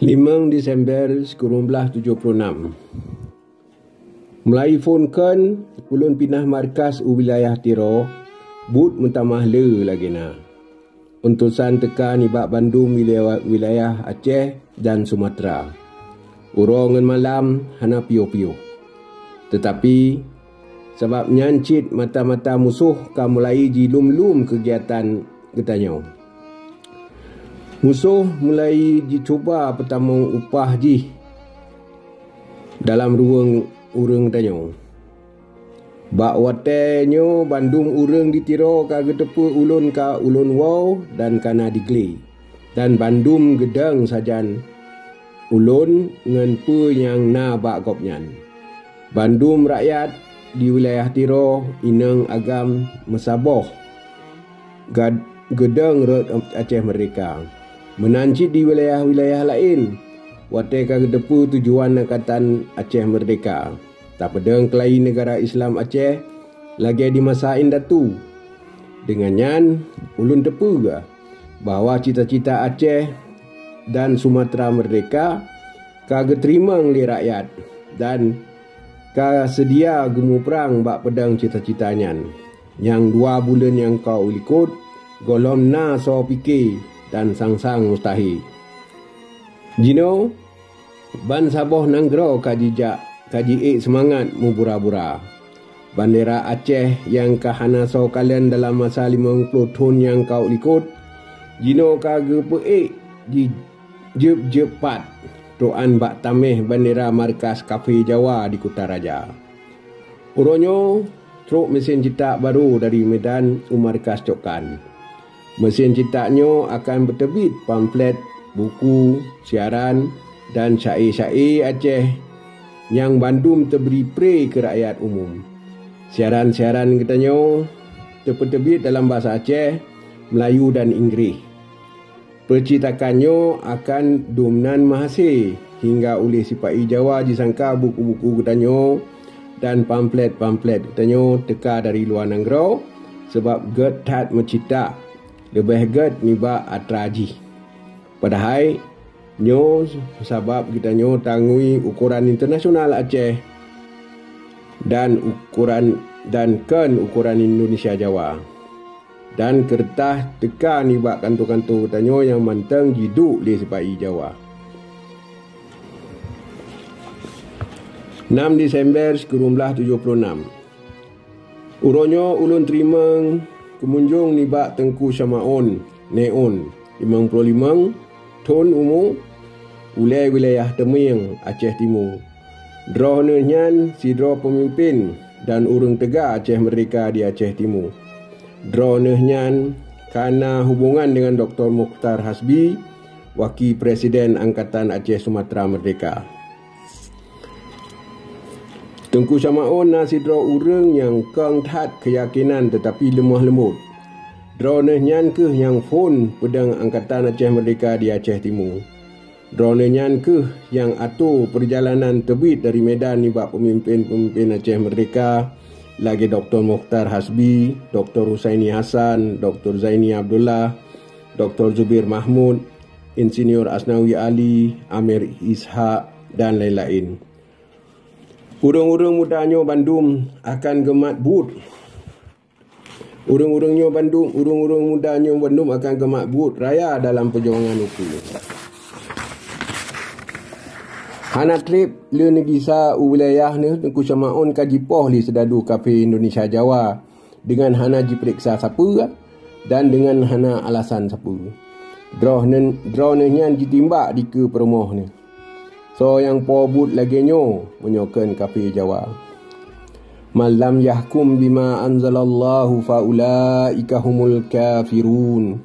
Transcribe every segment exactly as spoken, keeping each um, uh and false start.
Limong Desember sikureueng blaih tujoh ploh nam. Meulayeue phon kheun ulôn pinah markas u wilayah Tiro, buet meutamah le lagée na. Utosan teuka nibak bandum wilayah, wilayah Aceh dan Sumatera. Uroe ngon malam hana piôh-piôh. Teutapi, sabab nyan cit mata-mata musoh ka mulai jilum-lum keugiatan geutanyoe. Musoh mulai jicuba peutamong upah jih dalam ruweueng ureuëng tanyoe. Bak watée nyoe bandum ureuëng di Tiro ka geuteupeue ulôn ka ulôn woe dan ka na di glé, dan bandum geudong sajan ulôn ngon peue nyang na bak gobnyan. Bandum rakyat di wilayah Tiro inong agam meusaboh gad-, geudong rot Aceh Merdeka. Meunan cit di wilayah-wilayah laén, watée ka geuteupeue tujuan Angkatan Aceh Merdeka, tapeudong keulayi neugara Islam Aceh lagée di masa indatu. Deungon nyan, ulôn teupeue bahwa cita-cita Aceh dan Sumatera Merdeka ka geuteurimong lé rakyat dan ka seudia geumuprang bak peudong cita-cita nyan. Nyang dua buleuen nyang ka u likot, gohlom na soe pike dan sang-sang mustahé. Jinoe, bansaboh nanggroe ka jijak, ka jiék seumangat meubura-bura. Bandera Aceh nyang ka hana soe kalon dalam masa limong ploh thon nyang ka u likot, jinoe ka geupeuék jijeueb-jeueb pat, trok án bak taméh bandera markas kafé Jawa di Kuta Raja. Uroe nyoe, trok meusén cetak barô dari Medan u markas Cokkan. Meusén cetak nyoe akan beuteubiet pamflet, buku, siaran, dan syaé-syaé Aceh nyang bandum teubri pré keu rakyat umum. Siaran-siaran geutanyoe teupeuteubiet dalam basa Aceh, Meulayu, dan Inggréh. Peucitakan nyoe akan dum nan meuhasé, hingga uléh sipa-i Jawa jisangka buku-buku geutanyoe dan pamflet-pamflet geutanyoe teuka dari luwa nanggroe, sabab gét that meucita, leubeh gét nibak atra jih. Padahai nyoe sabab geutanyoe tangui ukoran internasional Aceh dan ukoran, dan kon ukoran Indonesia Jawa. Dan keureutah teuka nibak kantô-kantô geutanyoe nyang mantong jiduek lé sipa-i Jawa. Nam Desember sikureueng blaih tujoh ploh nam. Uroe nyoe ulôn teurimong keumunjong nibak Teungku Syamaon Neon, limong ploh limong thon umu, ulée wilayah Teumieng, Aceh Timu. Droeneuh nyan sidroe peumimpén dan ureuëng teuga Aceh Meurdehka di Aceh Timu. Droeneuh nyan ka na hubongan deungon Doktor Mukhtar Hasbi, Waki Presiden Angkatan Aceh Sumatra Meurdehka. Teungku Syamaon na sidroe ureuëng nyang kong that keuyakénan teutapi leumoh leumbot. Droeneuh nyan kheueh nyang phon peudong Angkatan Aceh Meurdehka di Aceh Timu. Droeneuh nyan kheueh nyang ato peurjalanan teubiet dari Medan nibak peumimpén-peumimpén Aceh Meurdehka lagée Doktor Mukhtar Hasbi, Doktor Husaini Hasan, Doktor Zaini Abdullah, Doktor Zubir Mahmud, Insinyur Asnawi Ali, Amir Ishak, dan laén-laén. Ureuëng-ureuëng muda nyoe bandum akan geumat buet. Ureuëng-ureuëng nyoe bandum, ureuëng-ureuëng muda nyoe bandum akan geumat buet raya dalam peujuangan ukeue. Hana treb lé neugisa u wilayah neuh, Teungku Syamaon ka jipoh lé seudadu kafé Indonesia Jawa deungon hana jipeuriksa sapeue dan deungon hana alasan sapeue. Droeneuh, droeneuh nyan jitimbak dikeue peurumoh neuh. Soe nyang po buet lagée nyoe meunyoe kheun kafé Jawa? "Man lam yahkum bima anzalallahu fa ulaika humul kafirun."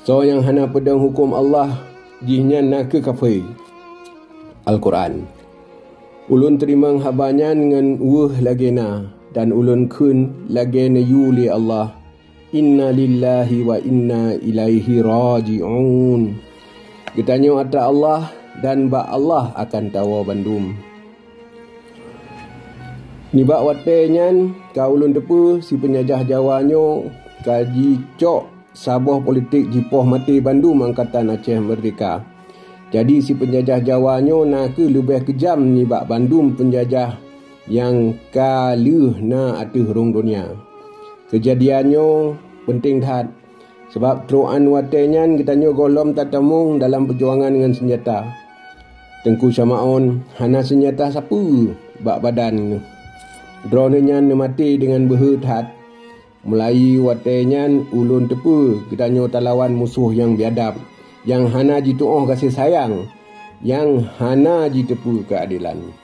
Soe nyang hana peudong huköm Allah, jihnyan na kheueh kafé. Al-Quran. Ulôn teurimong haba nyan ngon weueh lagée na, dan ulôn kheun lagée neuyue lé Allah, "Inna lillahi wa inna ilaihi raji'un." Geutanyoe atra Allah, dan bak Allah akan tawoe bandum. Nibak watée nyan ka ulôn teupeue si peunjajah Jawa nyoe ka jicok saboh politik jipoh maté bandum Angkatan Aceh Meurdehka. Jadi si peunjajah Jawa nyoe na kheueh leubeh keujam nibak bandum peunjajah nyang ka lheueh na ateueh rhueng donya. Keujadian nyoe peunteng that, sabab troh án watée nyan geutanyoe gohlom tatamong dalam peujuangan ngon seunjata. Teungku Syamaon hana seunjata sapeue bak badan geuh. Droeneuh nyan neumaté deungon beuhe that. Mulai watée nyan ulôn teupeue geutanyoe talawan musoh nyang biadab, nyang hana jituoh gaséh sayang, nyang hana jiteupeue keuadelan.